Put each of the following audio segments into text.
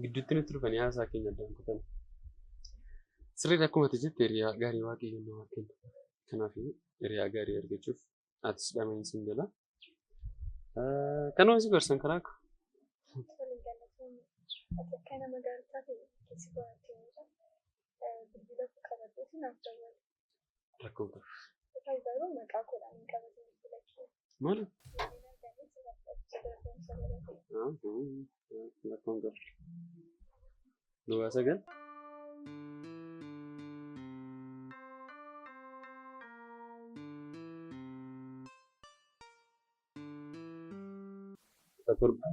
Gidduutti nutti dhufanii haasaa keenya addaan kutan. Sirriidha akkuma ati jette hiriyaa gaarii Waaqayyo namaa kenna. Kanaaf hiriyaa gaarii argachuuf atis dhama'in siin jedha. Kanuma si gorsan karaa koo. Tole galatoomi. Ati akka nama gaarii taate keessi barattee jira. Bilbila koo qabadhuuti naaf dawwali. Rakkoo qabu. Ta'u garuu maqaa koodhaan hin qabatin bilbila kee. Maali? Waliin arganii si barbaadu sababa ta'e. Rakkoon qabu. Duwwaa 9. 17.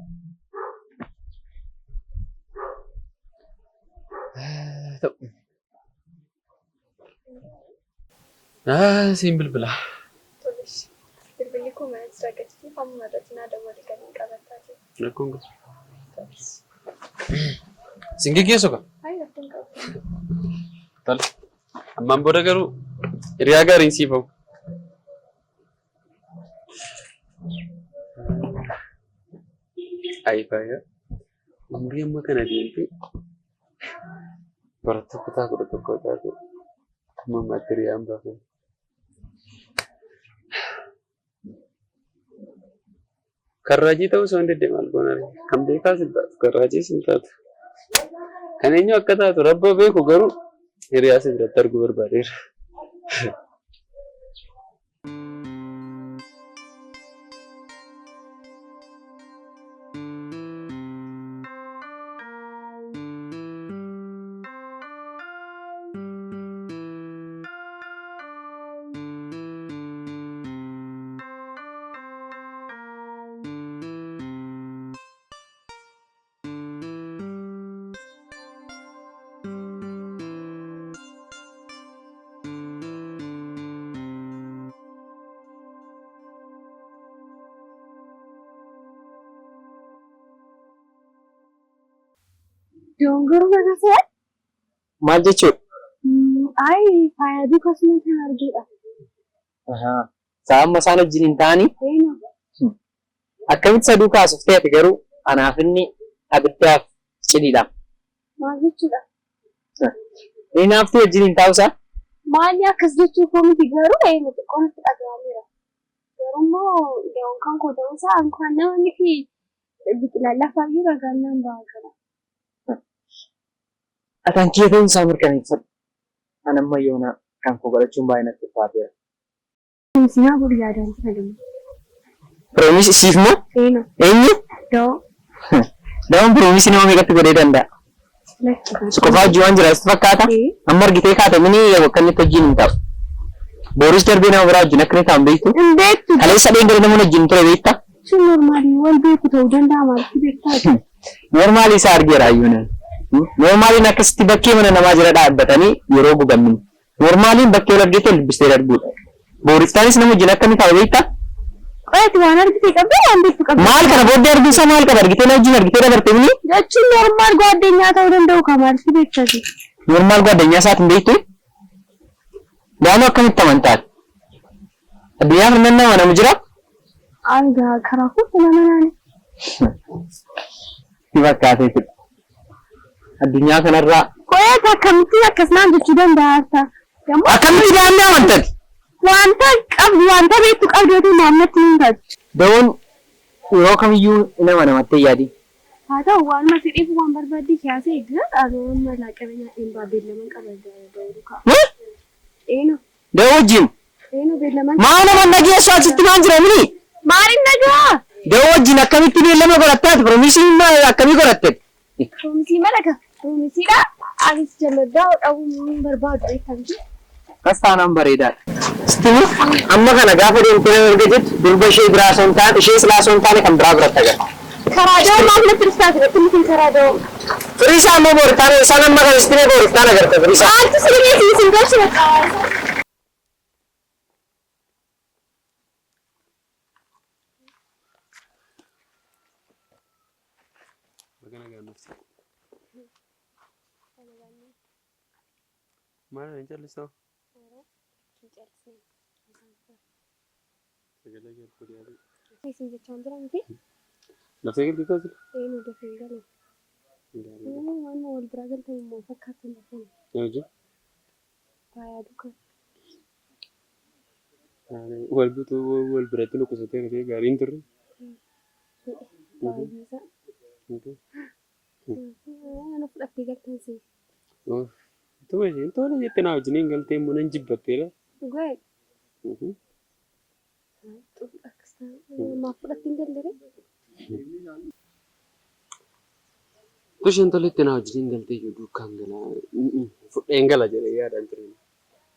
Ta'u. Siin bilbila. Tolesh. Bilbilli koo mana jira gatiitiif ammuma irratti naa dawwali galiin qabattaa jiru. Rakkoon qabu. Tolesh. Siin geggeessu ka? Ayi rakkoon qabu. Tole. Ammaan booda garuu hiriyaa gaariin siif hawwa. Ayi faaya. Umurii amma kana deemte barattuu kutaa 11 taate amma ammaatti hiriyaan baafanne. Kan raajii ta'uu osoo hin didde maal goona ree? Kan beekaas hin taatu, kan raajiis hin taatu. Kan eenyu akka taatu rabba beeku garuu hiriyaa si biratti arguu barbaadeera. Dongoruu nagaa Maal jechuudha? Ay, faaya duukaa suma kan argeedha. Isaa amma isaan wajjin hin ta'anii Eena. akkamitti isa duukaa haasofte ati garuu anaaf inni abiddaaf cidhiidha. Maal jechuudha? Inni naaftuu wajjin hin taa'u isaa? Maali akkas jechuu koo miti garuu eena xiqqoo natti dhaga'ameera. Garuu immoo da'oon kan koo ta'uu isaa kan nama miti biqilaan lafaayyuu ragaan naan ba'a kana. Ati kan kee ta'uu isaa mirkaneeffadhu. Ani amma yoona kan koo godhachuun baay'ee natti ulfaateera. Sinaa godhu yaadaan jira gama. Piroomisii siif moo? Eena. Eenyu? Da'oo. Da'oon piroomisii nama meeqatti godhee danda'a? Lakki. Si qofaa hojii waan jira sitti fakkaata? Ee. Amma argitee kaate mini akka inni itti hojiin hin ta'u. Booris darbee nama biraa wajjin akka inni ta'an beektu. Hin beektu. Kaleessa dheengadda nama wajjin ture beekta? Sun normaalii wal beeku ta'uu danda'a maalitti beektaa? Noormaalii isaa argeera hayyuun. Noormaaliin akkasitti bakkee mana namaa jala dhaabbatanii yeroo guban miti. Noormaaliin bakkee wal argite wal dubbistee darbuudha. Booriftaanis nama wajjin akka inni taa'u beektaa? Qoy ati waan argite qabda waan beektu qabda. Maal kana booddee arguu isaa maal qaba argitee na wajjin argitee dabarte mini? Jechuun normaal gwaaddenyaa ta'uu danda'u kaa maalitti beektati? Noormaal gwaaddenyaa isaati hin beektu? Daanuu akkamitti amantaati? Addunyaa kana namni amanamu jira? Ani gaa karaa koo nama naani. Si fakkaatee ture. Addunyaa kanarraa Qoyata akkamittiin akkas naan jechuu danda'a? Yommuu akkamitti daannee amantati? Wanta qabdu wanta beektu qabdu yoo ta'e maamilatti hin taatu. Da'oon yeroo kamiyyuu hin amanamattee yaadin. Haa ta'u waanuma fedheef waan barbaadde siyaasa eeggaa dhaabee amma laaqana nyaadheen baa beellaman qaba da'oo duukaa. Eeno. Da'oo wajjin. Eeno beellaman. Maa nama hin dhageessu achitti maan jira mini? Maaliin dhagaa? Da'oo wajjin akkamitti beellama godhattaati? Piroomisii akkamii godhatte? Piroomisii mala ka. Piroomisidha. Anis jalladhaa dhabuu hin barbaadu beektamti. Akkas taanaan bareedaadha. Sitti amma kana gaafa deemtee nama erga jettu durba ishee biraa osoo hin taane ishee silaa osoo hin taane kan biraa biratti agarta. Karaa da'oo maaf natti dhuftaati natti miti karaa da'oo. Firii isaa immoo booriftaan isaan amma kana sitti mee booriftaan agarta firii isaa. Maaltu si dhibee isin galchu bakka. Baga nagaan dhufte. Maal hin callistaa? Sagalee kee ol dhiyaate. Isin jechaan jira miti. Laftee galtee taasisa? Eenyu dafee hin galu. Waan wal biraa galtan immoo fakkaatan lafan. Hojii. Faayaa duukaa. Wal bituu wal biratti nu qusatee rafee gaariin turre. Baay'ee isaa. Ana fudhattee galtan si. Tuma isheen tola jette naa wajjin hin galtee immoo nan jibbatteedha. Dhugaa akkas ta'a. Maaf fudhattee hin galle ree? Tu isheen tola jette naa wajjin hin galtee iyyuu duukaan galaa fudheen gala jedhee yaadaan ture.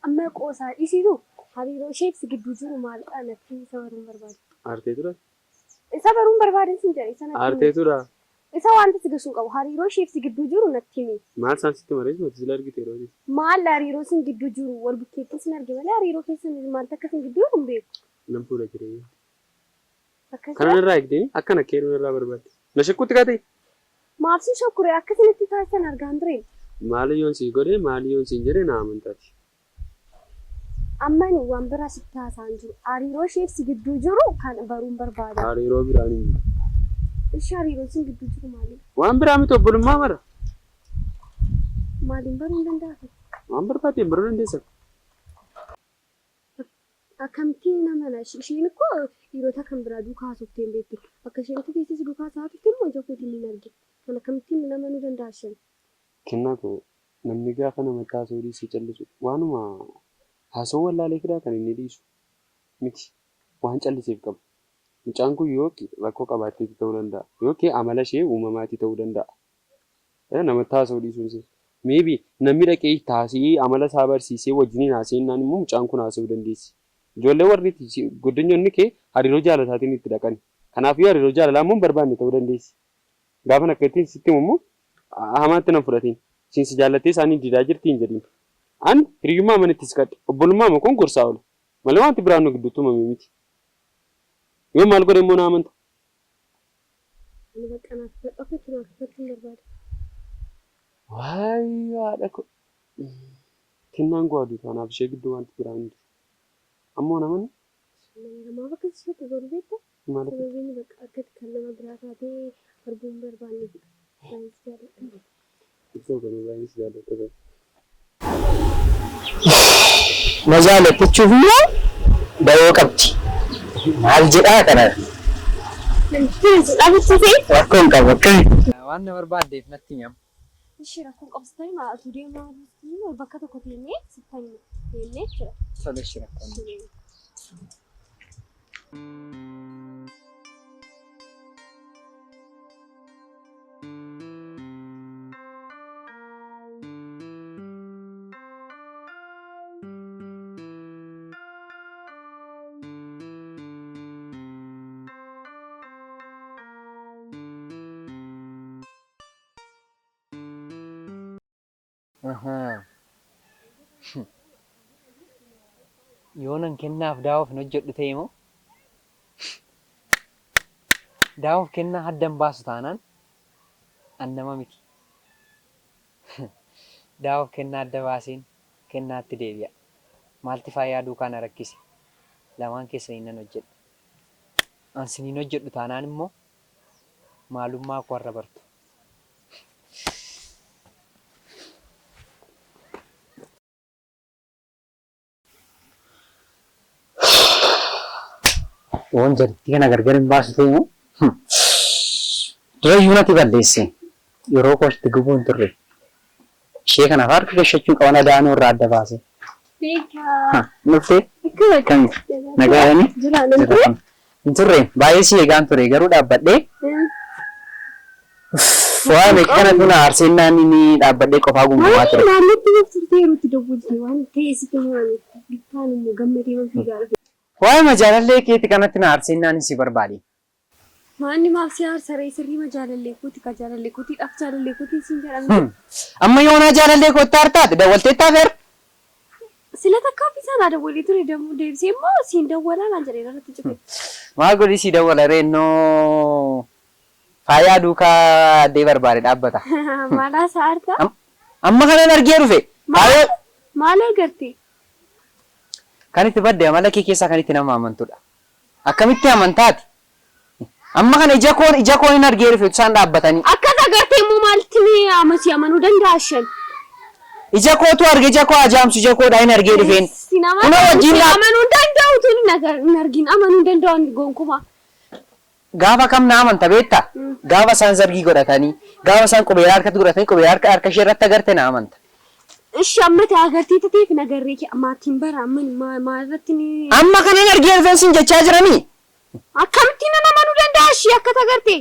Amma qoosaa dhiisitu hariiroo isheef si gidduu jiru maalidha natti isa baruun barbaada. Aartee tura? Isa baruun barbaadan sin jedhe isa natti himi. Aartee tura? Isa wanta si gashuun qabu hariiroo isheef si gidduu jiru natti himi. Maal isaan sitti marees mati sila argite yeroo ta'e. Maal hariiroo sin gidduu jiru wal bukkeetti sin arge malee hariiroo keessan maaltu akka sin gidduu jiru hin beeku. Nan fuudha jireenya. Akkas Kana narraa eegdee akkana keenuu narraa barbaadde. Na shakkuutti kaatee? Maaf si shakkure akka isinitti taasisan argaan ture. Maali yoon sii godhe maali yoon siin jedhe na amantaati. Amma ani waan biraa sitti haasa'an jiru. Hariiroo isheef si gidduu jiru kan baruun barbaada. Hariiroo biraan hin jiru. Ishee hariiroo sin gidduu jiru maali? Waan biraa miti obbolummaa mara. Maaliin baruu hin danda'amu? Waan barbaadeen baruu dandeessa. Akkamittiin nama na isheen ikkoo dhiirota kan biraa duukaa haasoftee hin beektu. Bakka isheen itti teesses duukaa haasa'aa turte immoo ija kootiin hin arge. Kan akkamittiin nama nu danda'a isheen? Kennaa koo namni gaafa namatti haasa'uu dhiisee callisu waanuma haasa'uu wallaalee fidaa kan inni dhiisu miti waan calliseef qaba. Mucaan kun yookiin rakkoo qabaatteetti ta'uu danda'a yookiin amala ishee uumamaatii ta'uu danda'a. Namatti haasa'uu dhiisuun ishee. Maybe namni dhaqee itti haasa'ee amala isaa barsiisee wajjiniin haasa'ennaan immoo mucaan kun haasa'uu dandeessi. Ijoollee warri guddinyoonni kee hariiroo jaalataatiin itti dhaqani. Kanaafuu hariiroo jaalalaa immoo hin barbaanne ta'uu dandeessi. Gaafan akka ittiin sitti himu immoo hamaatti nan fudhatiin. Siin si jaallattee isaanii didaa jirti hin jedhin. An hiriyyummaa mana itti siqadhe obbolummaa koon gorsaa oola. Malee wanti biraan nu gidduutti uumame miti. Yoo maal godhe immoo na amanta. Ani bakka naaf akka itti naaf ifatti hin barbaadu. Waayyoo haadha ko. Kennaan koo aduu taanaaf ishee gidduu wanti biraan hin jiru. Ammoo namanni Nama maaf akkas shakku garuu beektaa? maal akka Sababiin bakka akkatti kan nama biraa taatee arguu hin barbaanneefidha. Baay'ee si jaalladha. ibsuu garuu baay'ee si jaalladha. Na jaallachuuf immoo da'oo qabdi. Maal jedhaa kana? Dhaabbattee Rakkoo hin qabu akkami? Waan na barbaaddeef natti himi. Ishee rakkoon qabsitanii maal utuu deemaa bakka tokko teenyee sittan deemnee jira. Tole ishee rakkoon. Yoonan kennaaf daawoof hin hojjedhu ta'e moo daawoof kennaa haddan baasu taanaan an nama miti. Daawoof kennaa adda baaseen kennaatti deebi'a. Maalti faayaa duukaa na rakkise? Lamaan keessaniin nan hojjedha. An siniin hojjedhu taanaan immoo maalummaa koo har'a bartu. Waan jarittii kana gargar hin baasu ta'e moo? Dura iyyuu natti balleesse. Yeroo koo itti gubuu hin turre. Ishee kanaaf harka gashachuun qaban adaanuu irraa adda baase. Beekaa. Dhuftee? Akkuma Kami? Nagaadhani? Jira nan ture. Hin turre. Baay'ee si eegaan ture garuu dhaabbadhee. Waa meeqa kanatu na aarseen inni dhaabbadhee qofaa gungumaa ture. Naannootti nuuf turtee yeroo itti dawwalte waan ta'e sitti himame. Bittaan immoo gammadee waan fiigaa dhufe. Waa'ee majaalallee keeti kanatti na aarseen si barbaade. Maanni maaf si aarsaree sirrii majaalallee kooti ka jaalallee kootiidhaaf jaalallee kootiin siin jedhamte. Amma yoonaa jaalallee kottaa hartaate dawwaltee taafeer. Sila takkaaf isaan dawwalee ture deebisee immoo siin dawwalaa naan jedhee irratti cite. Maal godhi si dawwala reennoo faayaa duukaa addee barbaade dhaabbata. Maal haasaa artaa? Amma kanan argee dhufe. Faaya Maal agarte? kan itti badde amala kee keessaa kan itti nama amantudha. Akkamitti amantaati? Amma kana ija koon hin argee dhufe isaan dhaabbatanii. Akka agartee immoo maalitti ni amasii amanuu danda'a shan. Ija kootu arge ija koo ajaa'amsu ija koodhaa hin argee dhufeen. Kunoo wajjin amanuu danda'u tun hin argin amanuu danda'u gonkumaa. Gaafa kam na amanta beektaa? Gaafa isaan zargii godhatanii, gaafa isaan qubeelaa harkatti godhatanii, qubeelaa harka ishee irratti agarte na amanta. Ishi amma ta'e agartee tateef nagarree kee maatiin bara amma maalirratti ni. Amma kana hin argee dhufeen siin jechaa jiranii? Akkamitti nama amanuu danda'a ishii akka agartee?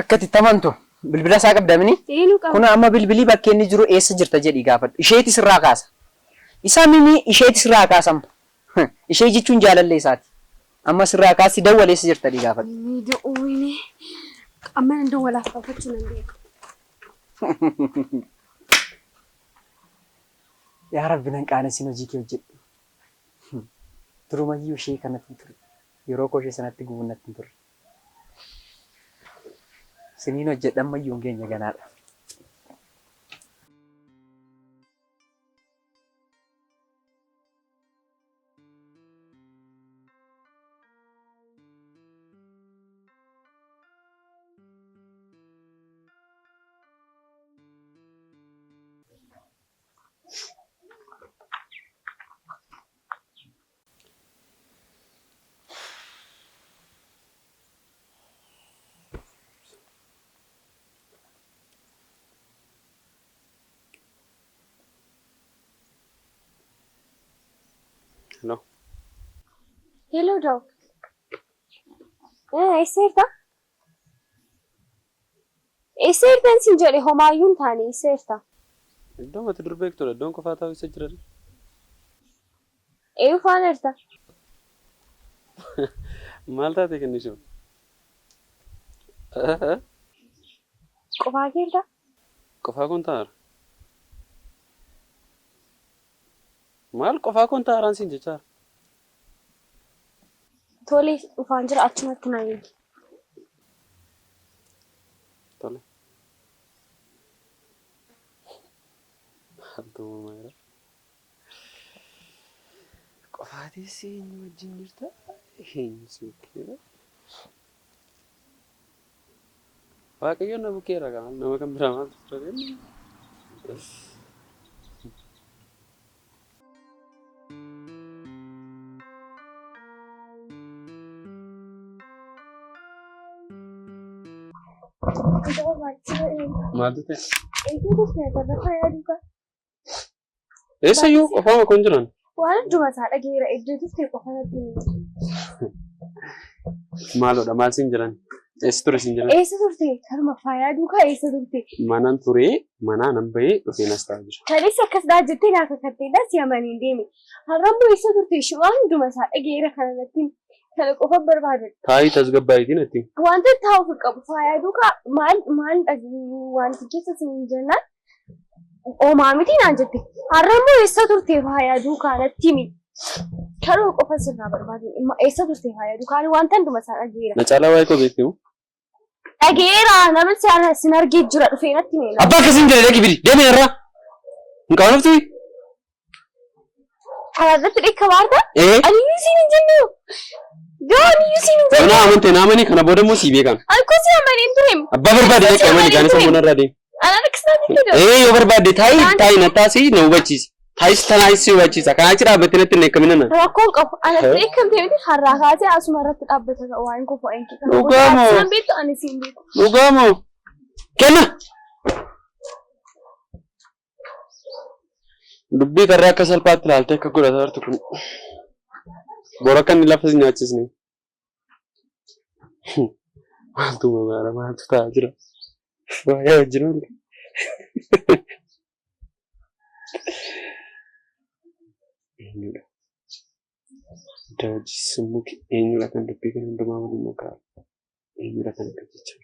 Akka itti amantu bilbila isaa qabdamini? Kun amma bilbilii bakkee inni jiru eessa jirta jedhii gaafadhu. Isheeti sirraa kaasa. Isa mimi isheeti sirraa kaasama. Ishee jechuun jaalallee isaati. Amma sirraa kaasi dawwal eessa jirta jedhii gaafadhu. Ni da'uune amma nan dawwalaaf gaafachuu nan beeku. Yaa Rabbi nan qaanessin hojii kee hojjedhu. Durumayyuu ishee kanatti hin turre. Yeroo koo ishee sanatti gubuun natti hin turre. Siniin hojjedha ammayyuu hin geenye ganaadha. Hello. Hello Daw. Eessa jirta? Eessa jirtan siin jedhe homaayyuu hin taane eessa jirta? Iddoo mati dur beektudha. Iddoon qofaa taa'u eessa jira? Eenyu faana jirta? Maal taate kennishu? Qofaa kee jirta? Qofaa kun taa'ara. Maal qofaa kun taa'araan siin jechaa? Tole dhufaan jira achumatti na eegi. Tole. Maaltu uumamaa jira? Qofaatis eenyu wajjin jirta? Eenyu si bukkeera? Waaqayyoon na bukkeera kaa nama kan biraa maaltu jira? Maaltu ta'e? Eessayyuu qofaama kun jiran? Waan hundumaa isaa dhageera iddoo turte qofa natti himi. Maaloodha maal siin jiran? Eessa ture siin jiran? Eessa turte? Kanuma faayaa duukaa eessa turte? Manan turee manaa nan bahee dhufee nas taa'aa jira. Kaleessa akkas daa jettee naa kakatteedha si amaniin deeme. Har'a immoo eessa turte? Ishee waan hundumaa isaa dhageera kana natti himi. Kana qofa barbaada. Taa'ii tasgabbaa'iitiin natti himi. Wanta taa'uuf hin qabu faayaa duukaa maal maal wanti keessa siin jennaan oomaa miti naan jette. Har'a immoo eessa turte faayaa duukaa natti himi. Kanuma qofa sirraa barbaadu. Eessa turte faayaa duukaa wanta hundumaa isaa dhageera. Na caalaa waa'ee koo beekti moo? Dhageera namni sin argee jira dhufee natti hime. Abbaa akkasiin jedhe dhaqi biri deemi irraa. Hin qabanoftu? Karaa irratti dheekkamaa argaa? Ee. Ani iyyuu siin hin jennu. Yoo ani iyyuu siin hin jennu. Yoo na amante na amani kana booda immoo sii beekan. Ani koo si amaneen ture. Abbaa barbaade dhaqi amani kaan isa mana irraa deemi. Anaan akkas natti hin jedhu. Ee yoo barbaadde taa'i taa'i na taasii na hubachiisi. Taa'is tanaayis si hubachiisa. Kanaa achi dhaabbattee natti hin dheekkamin na. Rakkoon qabu. Anatti dheekkamtee miti har'aa kaasee asuma irratti dhaabbata waa'een koo fo'een kee. Dhugaa moo? Isaan beektu ani siin beeku. Dhugaa moo? Kenna! Dubbii karraa akka salphaatti ilaaltee akka godhataa jirtu kun bor akka inni lafa si nyaachisne. Maaltu mamaara maaltu ta'aa jira? Faayaa wajjin oolu. Eenyudha? Daawwachiisu muki eenyudha kan dubbii kana hundumaa waliin maqaa? Eenyudha kan akka jecha?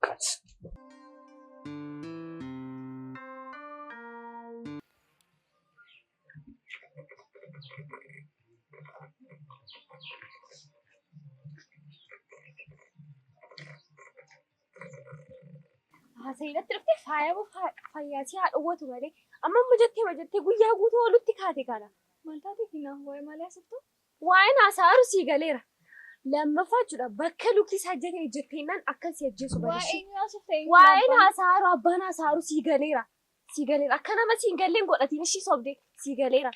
Cuts. haasa'inatti dhuftee faaya moo fayyaa si haa dhowwatu malee amma amma jettee ma jettee guyyaa guutuu oolutti kaate kana. Maal taateef naaf waa'ee maalii haasoftu? Waa'een haasa'aaru sii galeera. Lammaffaa jechuudha bakka lukti isaa jala ejjetteennaan akkan si ajjeesu Waa'ee barishee. eenyu haasofta? Eenyu Waa'een abbaan? haasa'aaru abbaan haasa'aaru sii galeera. Sii galeera. Akka nama siin galleen godhatiin ishii sobde sii galeera.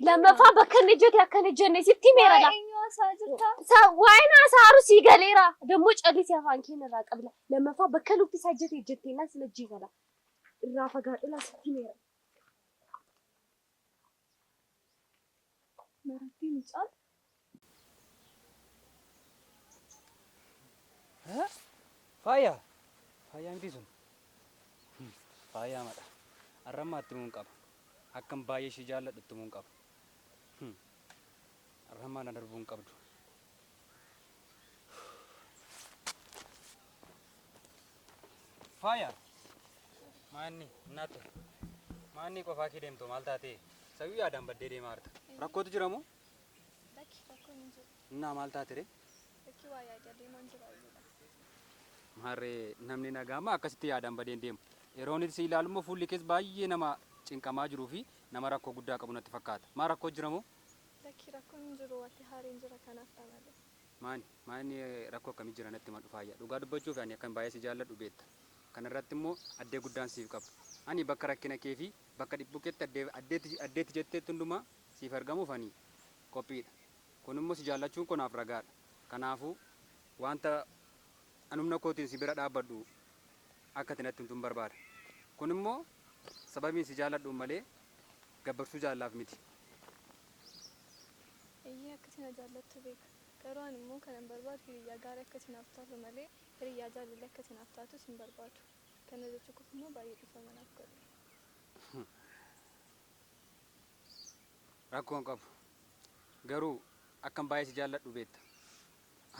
Lammaffaa bakka inni ejjete akka inni ejjenne sitti himeera laa. Waa'ee eenyu haasa'aa jirta? Waa'een haasa'aaru sii galeera. Dammoo callisii afaan kee irraa qabla. Lammaffaa bakka lukti isaa ejjete ejjetteennaan sin ajjeesa laa. Irraa fagaadhu laa sitti himeera. Marattii mucaan. Faaya! Faaya miti sun. Faaya madha. Arrammaa itti himuun qaba. Akkan baay'ee ishii jaalladhu itti himuun qaba. Arrammaa na darbuu hin qabdu. Faaya! Maanni naatto. Maanni qofaa kee deemtu maal taatee? Sayyuu yaadaan baddee deemaa jirta. Rakkootu jira moo? Lakki rakkoon hin jiru. Innaa maal taate ree? Lakki waa yaadaa deemaan jira iyyuudha. Maarree namni nagaa maa akkasitti yaadaan badee hin deemu. Yeroo inni si ilaalu immoo fuulli kees baay'ee nama cinqamaa jiruu fi nama rakkoo guddaa qabu natti fakkaata. Maa rakkoo jira moo? Lakki rakkoon hin jiru wanti haareen jira kanaaf dha malee. Maani? Maani rakkoo akkamii jira natti himadhu Faayya. Dhugaa dubbachuuf ani akkan baay'ee si jaalladhu beekta. Kana irratti immoo addee guddaan siif qaba. Ani bakka rakkina kee fi bakka dhiphuu keetti addee addeetti addeetti jetteetti hundumaa siif argamuuf ani qophiidha. Kun immoo si jaallachuun koo naaf ragaadha. Kanaafuu wanta an humna kootiin si bira dhaabbadhu akka ati natti himtun barbaada. Kun immoo sababiin si jaalladhuun malee gabbarsuu jaalalaaf miti. Eeyyee akka ati na jaallattu beeka. Garuu ani immoo kanan barbaadu hiriyyaa gaarii akka ati naaf taatu malee hiriyyaa jaalallee akka ati naaf taatus hin barbaadu. Kana jechuu koof immoo baay'ee dhiifama naaf godhi. Rakkoo hin qabu. Garuu akkan baay'ee si jaalladhu beekta.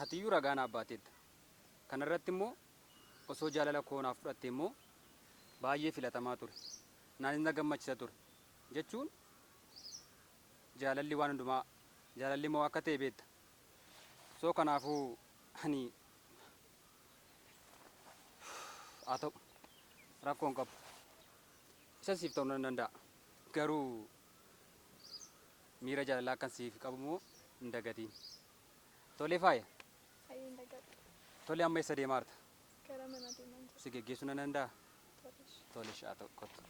Atiyyuu ragaa naaf baateetta. Kana irratti immoo osoo jaalala koo naaf fudhattee immoo baay'ee filatamaa ture. Naanis na gammachisa ture. Jechuun jaalalli waan hundumaa jaalalli moo akka ta'e beekta. So kanaafuu ani haa ta'u rakkoo hin qabu. Isa siif ta'uu nan danda'a. Garuu miira jaalalaa akkan siif qabu immoo hin dagatiin. Tolee Faaya? Hayyee hin dagadhu. Tolee amma eessa deemaa jirta? Gara manaa deemaan jira. Si geggeessuu nan danda'a? Tolesh. Tolesh haa ta'u kottu.